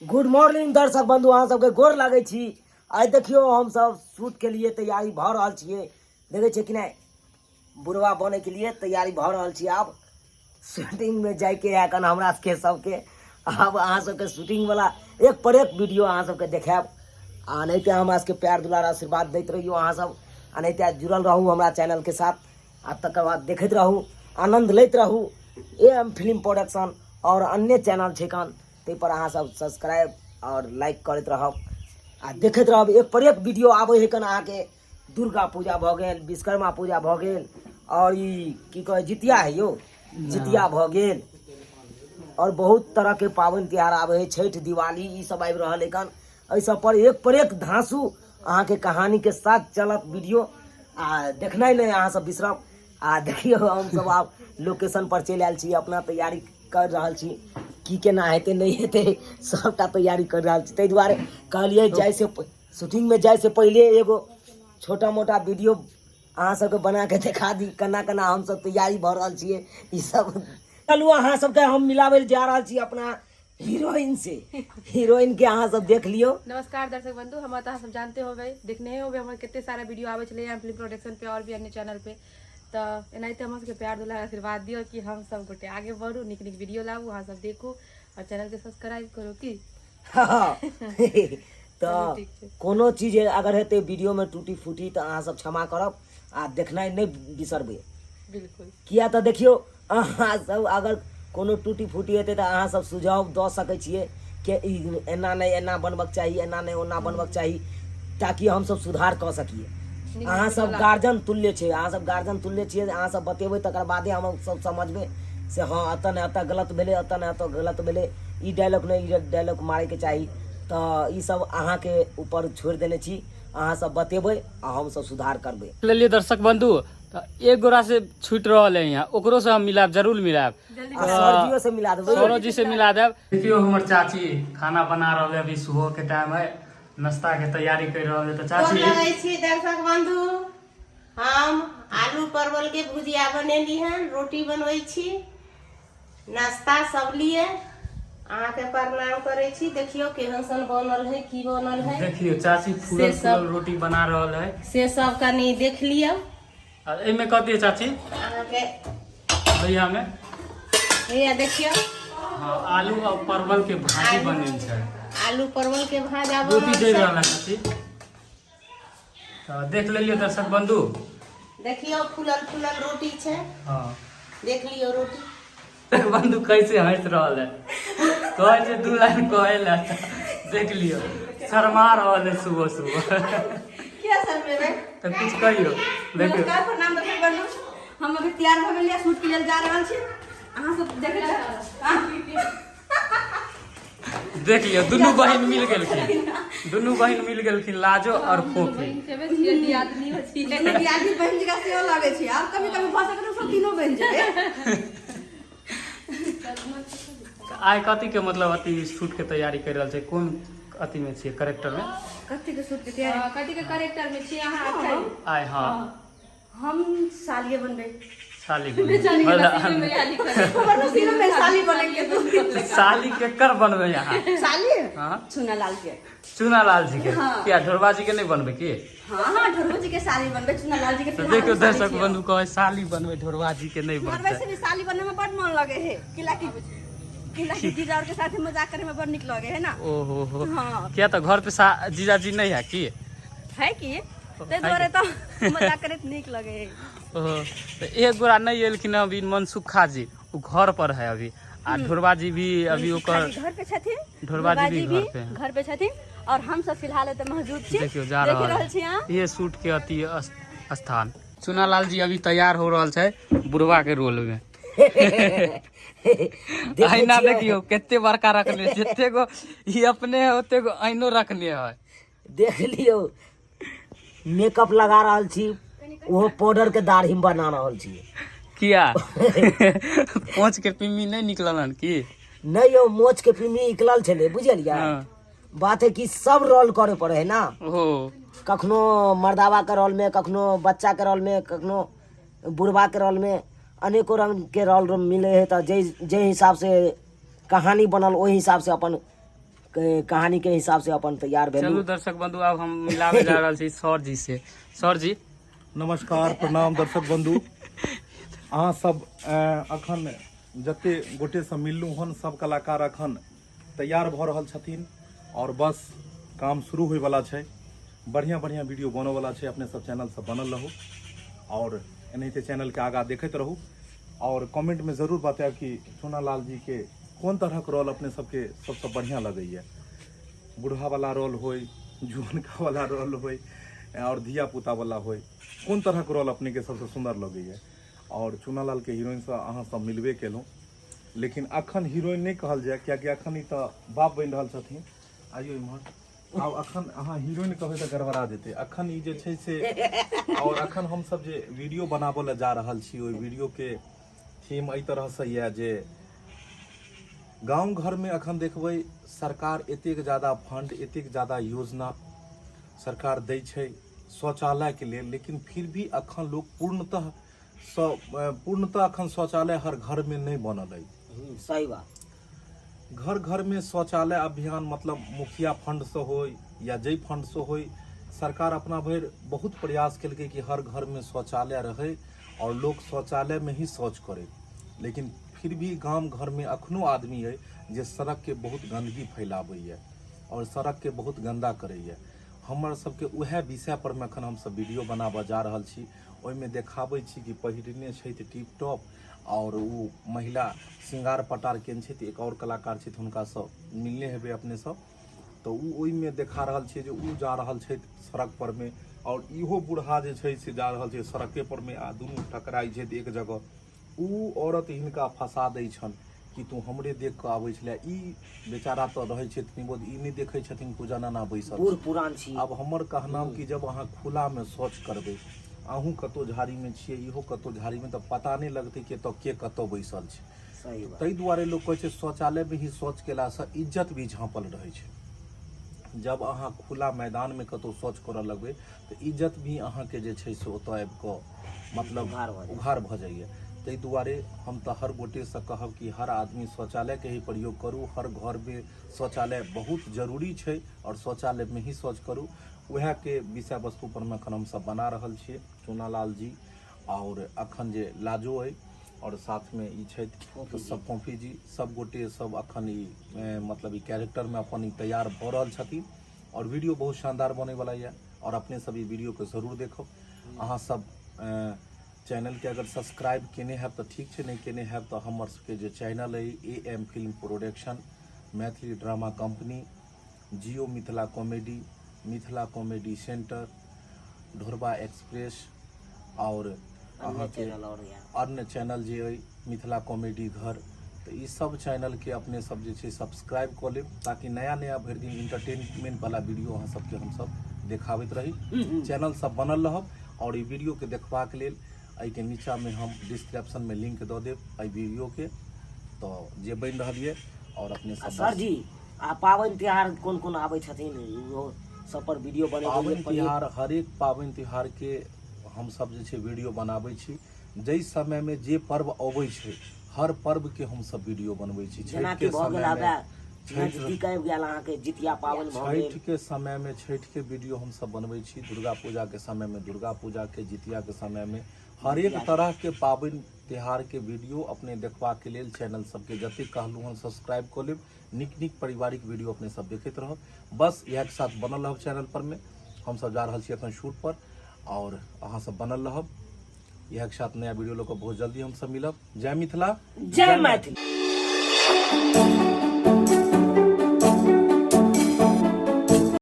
Good morning दर्शक बंधु, अहाँ सबके गोर लागै छी। आइ देखियौ हमसब शूट के लिए तैयारी भऽ रहल छियै। देखै छियै कि नहि, बुढ़वा बनै के लिए तैयारी भऽ रहल छी। आब शूटिंग में जाइके है एखन हमरा सबके सबके। आब अहाँ सबके शूटिंग वाला एक पर एक वीडियो अहाँ सबके देखायब। आ एनाहिते हमरा सबके प्यार दुलार आशीर्वाद दैत रहियौ अहाँ सब, एनाहिते जुड़ल रहू हमरा चैनल के साथ। आ तकर बाद देखैत रहू, आनन्द लैत रहू। ए एम फिल्म प्रोडक्शन और अन्य चैनल छै कन, ताहिपर अहाँ सब सब्सक्राइब आओर लाइक करैत रहब आ देखैत रहब। एक पर एक वीडियो आबै है कन अहाँके। दुर्गा पूजा भऽ गेल, विश्वकर्मा पूजा भऽ गेल, आओर ई की कहै जितिया है यौ, जितिया भऽ गेल, आओर बहुत तरहके पाबनि तिहार आबै है, छठि दिवाली ई सब आबि रहल है कन। एहि सब पर एक पर एक धाँसू अहाँके कहानीके साथ चलत वीडियो, आ देखनाइ नहि अहाँ सब बिसरब। आ देखियौ हमसब आब लोकेशन पर चलि आयल छी, अपना तैयारी कर रहल छी, की केना हेतै नहि हेतै सबटा तैयारी कर रहल छी। ताहि दुआरे कहलियै जाइ से शूटिंगमे जाइ से पहिले एगो छोटा मोटा वीडियो अहाँ सबके बना के देखा दी केना केना हमसब तैयारी भऽ रहल छियै ई सब। चलू अहाँ सबके हम मिलाबै लए जा रहल छी अपना हीरोइन से। हीरोइन के अहाँ सब देख लियो। नमस्कार दर्शक बंधु, हम अहाँ सब जानते होबै, देखने होबै हमर कते सारा वीडियो आबै छलै एम फिल्म प्रोडक्शन पे और भी अन्य चैनल पे। तऽ एनाहिते हमर सबके प्यार दुलार आशीर्वाद दियौ कि हम सब गोटे आगे बढ़ू, नीक नीक वीडियो लाबू, अहाँ सब देखू और चैनल के सब्सक्राइब करू की। तऽ ठीक छै। कोनो चीज अगर हेतै वीडियो में टूटी फूटी तऽ अहाँ सब क्षमा करब आ देखनाइ नहि बिसरबै। बिल्कुल। किया तऽ देखियौ अहाँ सब अगर कोनो टूटी फूटी हेतै तऽ अहाँ सब सुझाव दऽ सकै छियै कि ई एना नहि एना बनबक चाही, एना नहि ओना बनबक चाही, ताकि हमसब सुधार कऽ सकिए। नीक अहाँ सब वीडियो गार्जियन तुल्य छै, अहाँ सब गार्जियन तुल्य छियै। अहाँ सब बतेबै तकर बादे हम सब समझबै से हँ एतऽ नहि एतऽ गलत भेलै, एतऽ नहि एतऽ गलत भेलै, ई डायलॉग नहि ई डायलॉग मारैके चाही। तऽ ई सब अहाँके ऊपर छोड़ि देने छी, अहाँ सब बतेबै आ हमसब सुधार करबै। लेलिए दर्शक बंधु, तऽ एक गोरा से छूटि रहल है यहाँ, ओकरो से हम मिलायब, जरूर मिलायब। आ सरजियो से मिला देबै। सौरभ जी से मिला देब। देखियौ हमर चाची खाना बना रहल है, अभी सुबह के टाइम है, नाश्ता के तैयारी कर रहल है। तऽ गोर चाची लगै छी दर्शक बंधु, हम आलू परवल के भुजिया बनेली हन, रोटी बनबै छी, नाश्ता सब लिए अहाँके प्रणाम करै छी। देखियौ केहन सन बनल है, की बनल है। देखियौ चाची फूलल से सब- फूलल रोटी बना रहल है, से सब कनि देख लियौ। आ एहिमे कथी है चाची? अहाँके भैया में भैया देखियौ। हाँ, आलू और परवल के भाजी बनल छै। आलू परवल के भाजा रोटी बनल दे छै। रहल है चाची। तऽ देख लेलियै दर्शक बंधु, देखियौ फूलल फूलल रोटी छै। हाँ देख लियौ रोटी। बंधु कैसे हंस रहल है, कहै छै दू लाइन कहै लए, देख लियौ शर्मा रहल है सुबह सुबह। किया शर्मेबै? तऽ कुछ कहियौ। देखियौ नमस्कार प्रणाम दर्शक बंधु, हम अभी तैयार भऽ गेलियै, शूट के लेल जा रहल छी। अहाँ सब देखैत देख लियौ दुनू बहिन मिल गेलखिन, दुनू बहिन मिल गेलखिन, लाजो और फोफी। दियादनी बहिन जकाँ सेहो लगै छै, आब कभी कभी भऽ सकत सब तीनों बहिन जेबै। आइ कथी के मतलब अथी शूट के तैयारी कर रहल छै, कोन अथी में छियै, करेक्टर में? कथी के शूट के तैयारी? कथी के करेक्टर में छियै अहाँ एखन? आइ हाँ हम सालिए बनबै। साली बेचारी के बनबै। नसीबे में याली करे। हमर नसीबे में साली बने के दू। साली केकर बनबै अहाँ? साली? हाँ। चुनालाल के। चुनालाल जी के? हाँ। किया, ढोरबा जी के नहीं बनबै की? हाँ हाँ, ढोरबो जी के साली बनबै, चुनालाल जी के तो फिलहाल देखियौ हम साली दर्शक छियै। बंधु कहै साली बनबै, ढोरबा जी के नहीं और बनतै। वैसे भी साली बनने में बड़ मन लगे है, किला की किला की जीजा और के साथ मजाक करे में बड़ निक लगे है ना। ओहो हो। हाँ। किया तो घर पे जीजा जी नहीं है की? है की, ताहि दुआरे तऽ मजाक करैत नीक लगे है। ओहो, तऽ एक गोरा नहीं एलखिन अभी, मनसुखा जी ओ घर पर है अभी, आ ढोरबा जी भी अभी ओकर खाली घर पे छथिन। ढोरबा जी भी घर पे हैं। घर पे छथिन और हम सब फिलहाल एतऽ मौजूद छी। देखियौ जा देख रहल रहल छी अहाँ ये सूट के अति स्थान। चुनालाल जी अभी तैयार हो रहल छै बुढ़वा के रोल में। देखै ऐना छियै। देखियौ कते बड़का रखने, जते गो ई अपने है ओते गो ऐनो रखने है। देख लियौ मेकअप लगा रहल छी, ओहो पाउडर के दाढ़ी में बना रहल छी। किया, पोंछ के पिम्मी नहीं निकलल हन की? नहीं यौ, मोछ के पिम्मी निकलल छलै, बुझलियै? हाँ। बात है कि सब रोल करे पड़े है ना। ओहो। कखनो मर्दावा के रोल में, कखनो बच्चा के रोल में, कखनो बुढ़वा के रोल में, अनेको रंग के रोल मिले है। तऽ जे जे हिसाब से कहानी बनल ओहि हिसाब से अपन कहानी के हिसाब से अपन तैयार चलू भेलू। दर्शक बंधु, आब हम मिलावे जा रहल छी सर जी से। सर जी नमस्कार, प्रणाम दर्शक बंधु। अहाँ सब अखन जते गोटे से मिललहुँ हन, सब कलाकार अखन तैयार भऽ रहल छथिन और बस काम शुरू होइवला छै। बढ़िया बढ़िया वीडियो बनऽवला छै। अपने सब चैनल से बनल रहू और एनाहिते चैनल के आगाँ देखैत रहू और कमेंट में जरूर बतायब कि चुनालाल जी के कोन तरहक रोल अपने सबके सबसँ बढ़िया लगैया। बूढ़ा वाला रोल होय, जुअनका वाला रोल होय और धिया पुता वाला होय, कोन तरहक रोल अपने के सबसँ सुंदर लगैया। और चुनालाल के हीरोइन से अहाँ सब मिलबे केलहुँ, लेकिन अखन हीरोइन नहीं कहल जाए, कियाकि अखन ई तऽ बाप बनि रहल छथिन। आइयो इम्हर आब अखन अहाँ हीरोइन कहबै तऽ गड़बड़ा जेतै। अखन ई जे छै से, और अखन हमसब जे वीडियो बनाबऽ लए जा रहल छी, ओहि वीडियो के थीम एहि तरहसँ यऽ जे गाँव घरमे अखन देखबै सरकार एतेक जादा फंड, एतेक जादा योजना सरकार दै छै शौचालयके लेल, लेकिन फिर भी अखन लोक पूर्णतः पूर्णतः अखन शौचालय हर घरमे नहि बनल अछि। सही बात। घर घरमे शौचालय अभियान मतलब मुखिया फंडसँ होय या जाहि फंडसँ होय, सरकार अपना भरि बहुत प्रयास केलकै कि हर घरमे शौचालय रहै और लोक शौचालयमे ही शौच करै, लेकिन फिर भी गाम घरमे अखनो आदमी अइ जे सड़कके बहुत गंदगी फैलाबैए और सड़कके बहुत गंदा करैए। हमर सबके उएह विषय परमे अखन हमसब वीडियो बनाबऽ जा रहल छी। ओहिमे देखाबै छी कि पहिरने छथि टिप टॉप और ओ महिला श्रृंगार पटार केने छथि। एक और कलाकार छथि, हुनकासँ मिलने हेबै अपने सब। तऽ ओ ओहिमे देखा रहल छै जे ओ जा रहल छथि सड़क परमे और इहो बूढ़ा जे छै से जा रहल छै सड़के परमे आ दुनू टकराइ छथि एक जगह। ओ औरत हिनका फंसा दै छनि कि तू हमरे देख कऽ आबै छलै। ई बेचारा तऽ रहै छथि निबोध, ई नहि देखै छथिन कि जनाना बैसल बूढ़ पुरान छी। आब हमर कहनाम कि जब अहाँ खुलामे शौच करबै, अहूँ कतहु झाड़ीमे छियै, इहो कतहु झाड़ीमे, तऽ पता नहि लगतै कि एतऽ के कतऽ बैसल छै। सही बात। ताहि दुआरे लोक कहै छै शौचालयमे ही शौच केलासँ इज्जत भी झाँपल रहै छै। जब अहाँ खुला मैदानमे कतहु शौच करऽ लगबै तऽ इज्जत भी अहाँके जे छै से ओतऽ आबि कऽ मतलब उघार भऽ जाइए। उघार भऽ जाइए। ताहि दुआरे हम तऽ हर गोटेसँ कहब कि हर आदमी शौचालयके ही प्रयोग करू। हर घरमे शौचालय बहुत जरूरी छै आओर शौचालयमे ही शौच करू। उएहके विषय वस्तु परमे एखन हमसब बना रहल छियै। चुनालाल जी आओर अखन जे लाजो अइ आओर साथमे ई छथि तऽ सब फोफी जी, सब गोटे सब अखन ई मतलब ई कैरेक्टरमे अपन ई तैयार भऽ रहल छथिन और वीडियो बहुत शानदार बनैवला यऽ और अपने सब ई वीडियोके जरूर देखब। अहाँ सब चैनलके अगर सब्सक्राइब केने हैब तऽ ठीक छै, नहि केने हैब तऽ हमर सबके जे चैनल अइ A M film production, Maithili drama company, Jio Mithila comedy, Mithila comedy centre, Dhorba express और अहाँके अन्य चैनल जे अइ मिथिला कॉमेडी घर, तऽ ई सब चैनलके अपने सब जे छै सब्सक्राइब कऽ लेब ताकि नया नया भरि दिन इंटरटेनमेंट वाला वीडियो अहाँ सबके हमसब देखाबैत रही। चैनल सब बनल रहब और ई वीडियोके देखबाक लेल एहिके नीचाँमे हम डिस्क्रिप्शनमे लिंक दऽ देब एहि वीडियोके, तऽ जे बनि रहल यऽ और अपने सब। सर जी, आ पाबनि तिहार कोन कोन आबै छथिन, ओहो सब पर वीडियो बनेबै? पाबनि तिहार, हरेक पाबनि तिहार के हमसब जे छै वीडियो बनाबै छी। जाहि समय मे जे पर्व अबै छै, हर पर्व के हमसब वीडियो बनबै छी। छठि के समय मे, नजदीक आबि गेल अहाँके जितिया पाबनि भऽ गेल, छठि के समय मे छठि के वीडियो हमसब बनबै छी, दुर्गा पूजा के समय मे दुर्गा पूजा के, जितिया के समय मे, हरेक तरह के पाबनि तिहार के वीडियो अपने देखबाक के लेल चैनल सबके जतेक कहलहुँ हन सब्सक्राइब कऽ लेब। नीक नीक पारिवारिक वीडियो अपने सब देखैत रहब। बस इएह के साथ बनल रहब चैनल पर में। हम सब जा रहल छी अखन शूट पर और अहाँ सब बनल रहब। इएह के साथ नया वीडियो लऽ कऽ बहुत जल्दी हम सब मिलब। जय मिथिला, जय मैथिली।